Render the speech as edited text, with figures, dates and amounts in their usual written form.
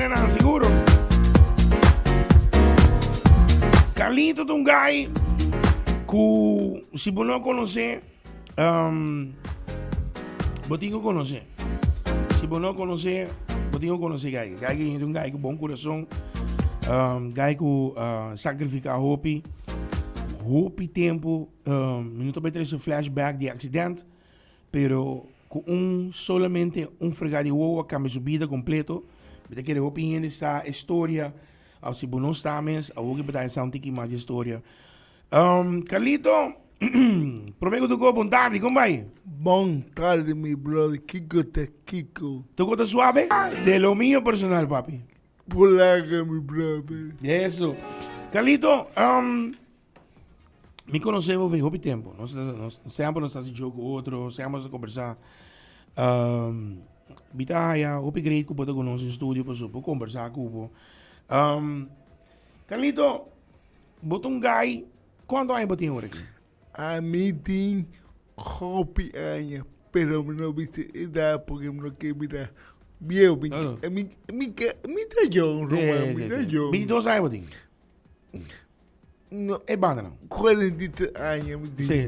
hendenan, siguro. Carlito ta un guy ku si bo no konosé, um, bo tin ku konosé. Si bo no konosé, bo tin ku konosé guy. Guy ta un guy ku bon kurason, um, guy ku uh, sakrifiká hopi, hopi tempu. Um, mi no ta bai trese flashback di accident, Pero ku un solamente un fregá di wowo a kambia su bida kompleto. Mi ta kere hopi hende sa e storia. Of si bo no sa mes, awor ki bo ta sa un tiki mas di e storia. Um, Carlito, prome ku tuko, bon tardi, kon bai? Bon tardi mi brother, kiko ta kiko? Tuko ta suave? De lo mio personal, papi. Polaga mi brother. Eso. Carlito, um, Mi conoce bo hopi tempo. Nos, nos, sempre nos haci joke cu otro, sempre nos conversa. Um, mi ta haya hopi great cu bo ta cu nos in studio paso bo conversa cu bo. Um, Carlito, bo ta un guy, cuanto aña bo tin ora aki? Ami tin hopi aña, pero mi no bisa edad porque mi no ke bira viejo. Mi, Oh. mi, mi, mi ta jong, Roman, mi ta jong. 22 aña bo tin. No, E banda no. 43 aña mi tin. Sí.